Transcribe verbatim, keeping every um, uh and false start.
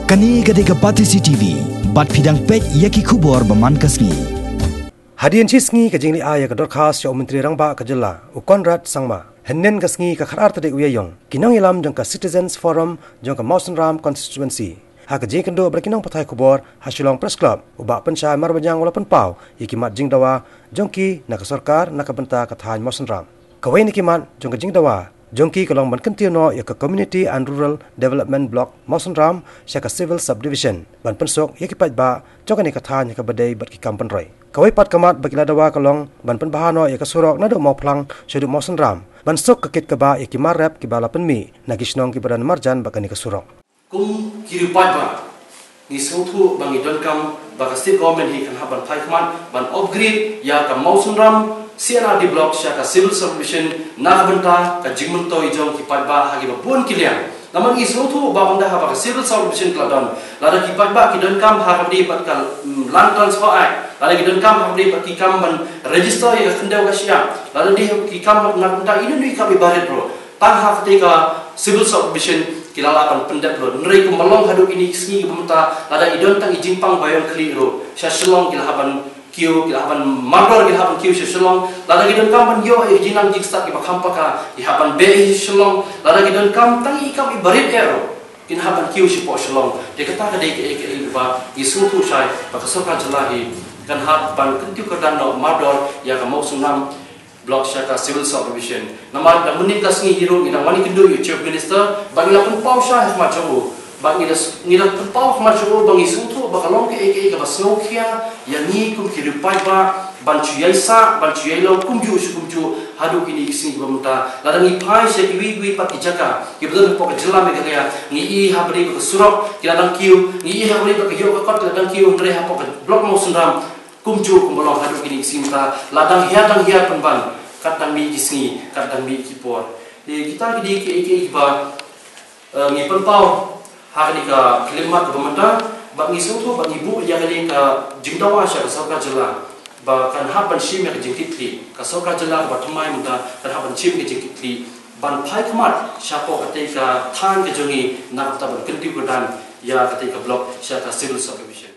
Kane ka dei ka Batesi T V, bad phi dang peit ïa ki khubor ba man ka sngi. Hadien shi sngi ka jingleh ai ïa ka dorkhas sha u Myntri Rangbah ka jylla, u Conrad Sangma, hynnin ka sngi ka khatar tarik u Ïaïong, ki nongïalam jong ka Citizens Forum jong ka Mawsynram Constituency, ha ka jingïakynduh bad ki nongpathai khubor ha Shillong Press Club, u Bah Pynshai Marbaniang u la pynpaw ïa ki mat jingdawa jong ki na ka sorkar na ka bynta ka thaiñ Mawsynram. Kawei na ki mat jong ka jingdawa jong ki ka long ban kyntiew noh ïa ka Community and Rural Development Block Mawsynram sha ka Civil Subdivision, ban pynsuk ïa ki paidbah jong kane ka thaiñ ha kaba dei bad ki kam pynroi. Kawei pat ka mat ba ki la dawa ka long ban pynbha noh ïa ka surok naduh Mawphlang shaduh Mawsynram, ban suk ka kit kaba ïa ki mar rep kiba la pynmih na ki shnong kiba don marjan bad kane ka surok. Kum ki riew paidbah, ngi sngewthuh ba ngi donkam ba ka state government hi kan hap ban phai khmat ban upgrade ïa ka Mawsynram C&RD Block sha ka Civil Subdivision na ka bynta ka jingmyntoi jong ki paidbah ha kiba bun ki liang. Namar ngi sngewthuh ba ynda haba ka Civil Subdivision ka la don, lada ki paidbah ki donkam ha kaba dei bad ka, mm, Land Transfer Act, lada ki donkam ha kaba dei bad ki kam ban register ïa ka khyndew ka shyiap, lada dei ki kam na ka bynta ino ino i kam iba rit ruh, tang ha katei ka Civil Subdivision ki la lah ban pyndep lut. Hynrei kumba long haduh kine ki sngi kiba mynta, lada i don tang i jingpang ba ïong khlieh ruh, sha Shillong ki la hap ban kiew, ki la hap ban mardor, ki la hap ban kiew sha Shillong. Lada ki donkam ban ïoh ïa ki jingnang jingstad kiba kham paka, ki hap ban beh sha Shillong. Lada ki donkam tang i kam iba rit eh ruh, kin hap ban kiew shapoh Shillong. Te kata ka dei kaei kaei kaba ngi sngewthuh shai ba ka sorkar jylla hi kan hap ban kyntiew kyrdan noh mardor ïa ka Mawsynram Block sha ka Civil Subdivision. Namar dang mynnin ka sngi hi ruh ngi dang wan ïakynduh ïa u Chief Minister, ba ngi la pynpaw shai ha khmat jong u, ba ngi la, ngi la pynpaw ha khmat jong u ba ngi sngewthuh ba ka long kaei kaei kaba sngewkhia ïa ngi kum ki riew paidbah ban shu ïaisah, ban shu ïailong kumjuh sha kumjuh haduh kine ki sngi kiba mynta. Lada ngi phai sha kiwei kiwei pat ki jaka kiba don hapoh ka jylla Meghalaya, ngi i ha ba dei bad ka surok ki la dang kiew, ngi i ha ba dei bad ka ïoh ka kot ki la dang kiew, hynrei hapoh ka Block Mawsynram kumjuh kumba long haduh kine ki sngi mynta, la dang hiar dang hiar pynban, kat dang mih ki sngi, kat dang mih ki por. Te kita ki dei kiei kiei kiba, eh, ngi pynpaw ha kane ka khyllipmat kaba mynta, bad ngi sngewthuh bad ngi buh ïa kane ka jingdawa sha ka sorkar jylla ba kan hap ban shim ïa ka jingkitkhlieh. Ka sorkar jylla kaba thymmai mynta kan hap ban shim ka jingkitkhlieh ban phai khmat shapoh katei ka thaiñ ka jong ngi na ka bynta ban kyntiew kyrdan ïa katei ka block sha ka Civil Subdivision.